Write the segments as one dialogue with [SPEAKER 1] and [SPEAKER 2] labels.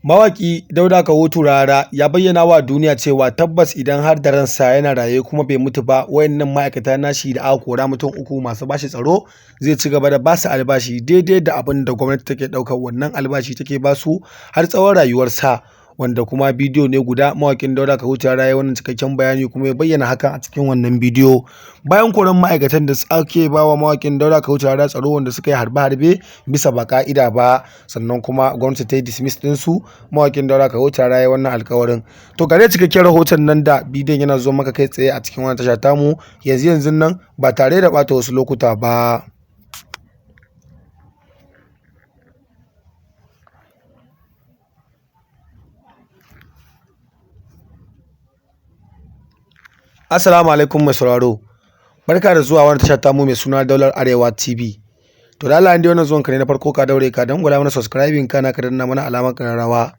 [SPEAKER 1] Mawaƙi Dauda Kahutu Rarara ya bayyana wa duniya cewa tabbas idan har da ransa yana raye kuma bai mutu ba, wayannan ma'aikata nashi da aka kora mutum uku masu bashi tsaro zai ci gaba da basu albashi daidai da abin da gwamnati take ɗaukar wannan albashi take basu har tsawon rayuwarsa. Wanda kuma bidiyo ne guda mawaƙin Dauda Kahutu Rarara ya yi wannan cikakken bayani kuma ya bayyana hakan a cikin wannan bidiyo. Bayan koran ma'aikatan da ake ba wa mawaƙin Dauda Kahutu Rarara tsaro wanda suka yi harbe-harbe bisa ba ka'ida ba, sannan kuma gwamnati ta yi dismiss ɗinsu, mawaƙin Dauda Kahutu Rarara ya yi wannan alkawarin. To ga dai cikakken rahoton nan da bidiyon yana zo maka kai tsaye a cikin wannan tasha tamu yanzu yanzun nan ba tare da ɓata wasu lokuta ba. Assalamu alaikum mai sauraro. Barka da zuwa wannan tasha tamu mai suna Daular Arewa TV. To da Allah in dai wannan zuwan ka ne na farko ka daure ka dangwala mana subscribing kana ka danna mana alamar kararrawa.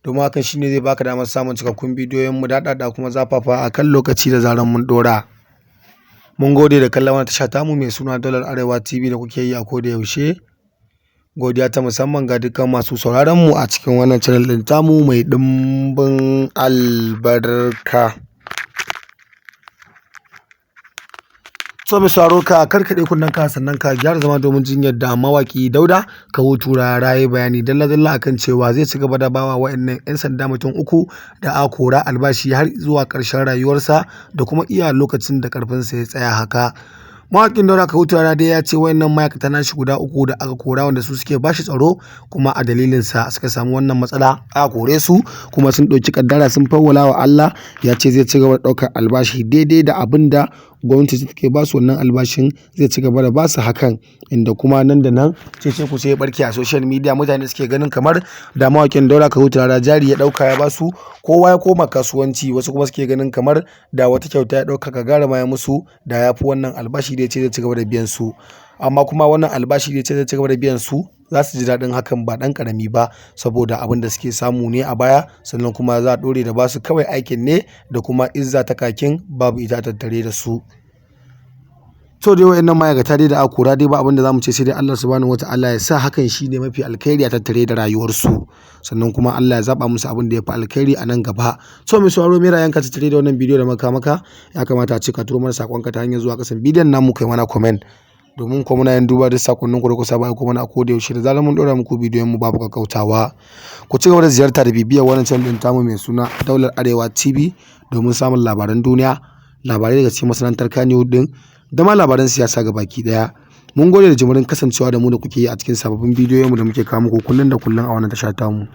[SPEAKER 1] Domin hakan shine zai baka damar samun cikakkun bidiyoyin mu daɗaɗa kuma zafafa a kan lokaci da zarar mun ɗora. Mun gode da kallon wannan tasha tamu mai suna Daular Arewa TV da kuke yi a koda yaushe. Godiya ta musamman ga dukkan masu sauraron mu a cikin wannan channel ɗin tamu mai ɗimbin albarka. So mai sauraro ka karkaɗe kunnen ka sannan ka gyara zama domin jin yadda mawaƙi Dauda Kahutu Rarara ya yi bayani dalla-dalla akan cewa zai ci gaba da bawa wa'annan 'yan sanda mutum uku da aka kora albashi har zuwa ƙarshen rayuwarsa da kuma iya lokacin da ƙarfinsa ya tsaya haka. Mawaƙin Dauda Kahutu Rarara dai ya ce wayannan ma'aikata nashi guda uku da aka kora wanda su suke bashi tsaro kuma a dalilinsa suka samu wannan matsala aka kore su kuma sun ɗauki ƙaddara sun fawwala wa Allah, ya ce zai ci gaba da ɗaukar albashi daidai da abin da gwamnati take ba su wannan albashin zai ci gaba da ba su hakan, inda kuma nan da nan cece kuce ya barke a social media, mutane suke ganin kamar da mawaƙin Dauda Kahutu Rarara jari ya ɗauka ya ba su kowa ya koma kasuwanci, wasu kuma suke ganin kamar da wata kyauta ya ɗauka gagaruma ya musu da ya fi wannan albashi da ya ce zai ci gaba da biyan su. Amma kuma wannan albashi da ya ce zai ci gaba da biyan su za su ji daɗin hakan ba ɗan ƙarami ba, saboda abin da suke samu ne a baya, sannan kuma za a ɗore da basu kawai aikin ne da kuma izza ta kakin babu ita tattare da su. To dai wayannan ma'aikata dai da aka kora dai ba abin da zamu ce sai dai Allah subhanahu wataala ya sa hakan shine mafi alkhairi a tattare da rayuwarsu, sannan kuma Allah ya zaba musu abin da ya fi alkhairi a nan gaba. To mai sauraro, me ra'ayinka tattare da wannan bidiyo da muka maka? Ya kamata a ce ka turo mana sakonka ta hanyar zuwa kasan bidiyon namu kai mana comment, domin kuma muna yin duba duk sakonninku da kuka saba aiko mana a koda yaushe da zarar mun ɗora muku bidiyon mu babu kakkautawa. Ku ci gaba da ziyarta da bibiyar wannan channel ɗin tamu mai suna Daular Arewa TV domin samun labaran duniya, labarai daga cikin masana'antar Kannywood ɗin da ma labaran siyasa gabaki ɗaya. Mun gode da jimirin kasancewa da mu da kuke yi a cikin sababbin bidiyoyinmu da muke kawo muku kullum da kullum a wannan tasha tamu.